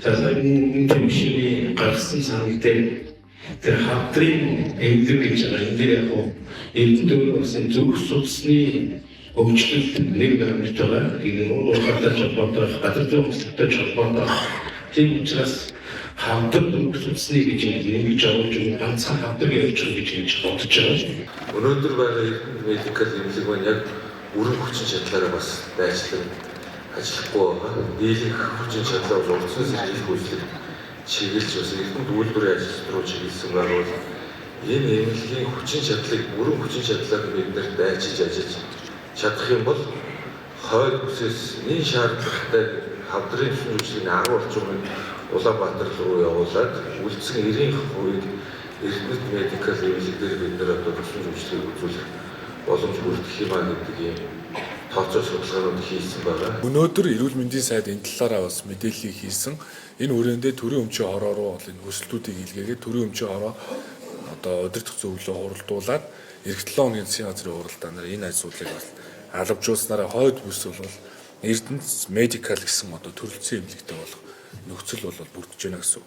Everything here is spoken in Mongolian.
Далайн төвшний гаргасан санал дээр тэр хавдрын эмнэлэг гэж байгаа. Энэ дээр яг нь Эрдэнэт улсын зүрх судасны өвчлөлт нэг нэмж байгаа. Энэ нь уурхайтай холбоотой, газар зүйн онцлогтой холбоотой. Тийм учраас хавдар зүрх судасны гэж нэмж оруулж өгөх, ганцхан хавдар явж байгаа гэж ингэж бодож байгаа. Өнөөдөр байгаа Эрдэнэт Medical эмнэлэг маань яг бүрэн хүчин чадлаараа бас дайчлан ажиллахгүй байгаа. Дийлэнх хүчин чадлаа бол урдсан сэргийлэх үйлчлэг чиглэж бас Эрдэнэт үйлдвэрийн ажилчид руу чиглэсэн байгаа бол энэ эмнэлгийн хүчин чадлыг бүрэн хүчин чадлаар бид нар дайчилж ажиллаж чадах юм бол хойд бүсээс энэ шаардлагатай хавдрын хүчин зүйлсийг 10 орчмыг Улаанбаатар руу явуулаад үлдсэн 90%-ийг Эрдэнэт Medical эмнэлэг дээр бид нар одоо хүчин зүйлсийг үзүүлэх боломж бүрдэх юм а гэдэг ийм тооцоо судалгаанууд хийсэн байгаа. Өнөөдөр эрүүл мэндийн сайд энэ талаараа бас мэдээллийг хийсэн. Энэ хүрээндээ төрийн өмчийн хороо руу бол энэ өрсөлдүүдийг илгээгээд төрийн өмчийн хороо одоо удирдах зөвлөлөө хуралдуулаад эх 7 хоногийн засгийн газрын хуралдаанаар энэ асуудлыг бас алавжуулснараа хойд бүс бол Эрдэнэт Medical гэсэн одоо төрөлцсөн эмнэлэгтэй болох нөхцөл бол бүрдэж байна гэсэн үг.